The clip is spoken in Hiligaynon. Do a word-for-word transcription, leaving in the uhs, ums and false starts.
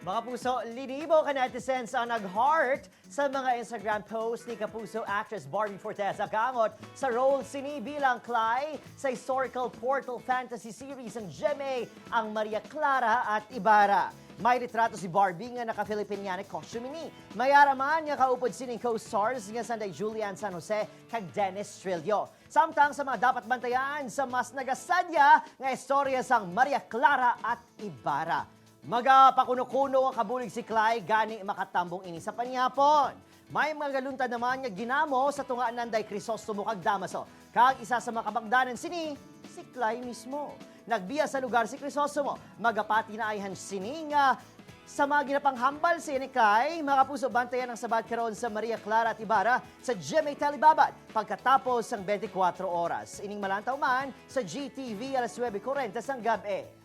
Mga puso, linibo ka netizens ang nag-heart sa mga Instagram post ni Kapuso actress Barbie Forteza kaangot sa role sini bilang Cly sa historical portal fantasy series ang G M A, ang Maria Clara at Ibarra. May litrato si Barbie nga naka-Filipiniana costume ini. May ara man nga kaupod sining co-stars nga sanday Julian San Jose kag Dennis Trillo. Samtang sa mga dapat bantayan sa mas nagasadya nga istorya sang Maria Clara at Ibarra. Magapakuno-kuno ang kabulig si Cly, gani makatambong ini sa panyapon. May mga galuntad naman nga ginamo sa tunga nanday Crisostomo kag Damaso, kag isa sa mga kabangdanan sini si Cly mismo. Nagbiya sa lugar si Crisostomo, magapati na ayhan sini nga sa mga ginapanghambal sa iya ni Cly. Mga puso, bantayan ang sabat karon sa Maria Clara at Ibarra sa G M A Telebabad pagkatapos sang twenty-four oras. Ining malantaw man sa G T V alas nuebe kuwarenta sang gab-i.